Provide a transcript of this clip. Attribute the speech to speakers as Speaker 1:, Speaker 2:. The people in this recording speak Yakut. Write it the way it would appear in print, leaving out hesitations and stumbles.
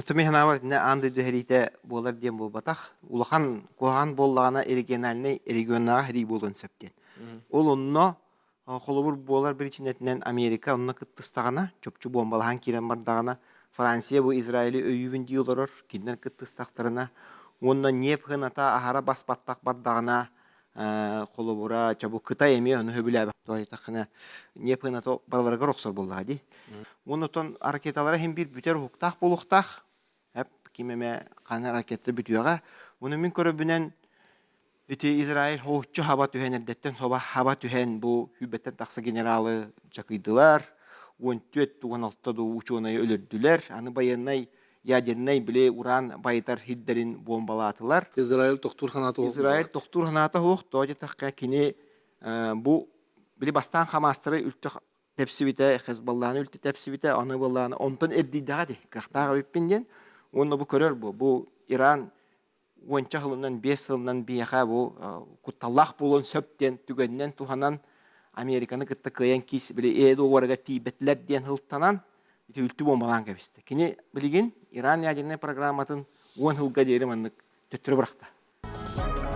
Speaker 1: Оттон мин санаабар итиннэ аан дойду сэриитэ буолар диэн буолбатах. Улахан куһаҕан буоллаҕына региональнай регионнааҕы сэрии буолуон сөп диэн. Ол онно холобур буолар биричиинэтинэн Америка онно кыттыстаҕына, чопчу буомбалаһан киирэн бардаҕына, Франция бу Израили өйүүбүн дии олорор, кинилэр кыттыстахтарына уонна ньиэп сыаната аһара бас-баттах бардаҕына, холобура, ча бу Кытай эмиэ ону сөбүлээбэт тоойутаххына ньиэп сыаната барыларыгар охсор буоллаҕа дии. Уонна оттон ракеталара иһин биир бүтэр уһуктаах буолуохтаах. Эп ким эмэ ханна ракета бүтүөҕэ. Уну мин көрөбүнэн ити Израиль хоһуччу хаба түһэн эрдэттэн соба хаба түһэн бу сүүрбэттэн тахса генералы чакыйдылар. 14-16 дуу учуонайы өлөрдүлэр. Аны байыаннай ядернай били уран байытар сирдэрин буомбалаатылар.
Speaker 2: Израиль тохтуур санаата суох.
Speaker 1: Израиль тохтуур санаата суох. Тоҕо диэтэххэ кини бу били бастаан Хамастары үлтү тэпсибитэ, Хезболланы үлтү тэпсибитэ, аны буоллаҕына онтон эрдийдэҕэ дии, кыахтаах эбиппин диэн. Уонна бу көрөр бу, бу Иран уонча сылынан, 5 сылынан биһиэхэ бу кутталлаах буолуон сөп диэн түгэнинэн туһанан Американы кытта кыайан киис били ээ дуогабарыгар тиийбэтилэр диэн сылтанан ити үлтү буомбалаан кэбистэ. Кини билигин Иран ядернай программатын 10 сылга диэри маннык төттөрү бырахта.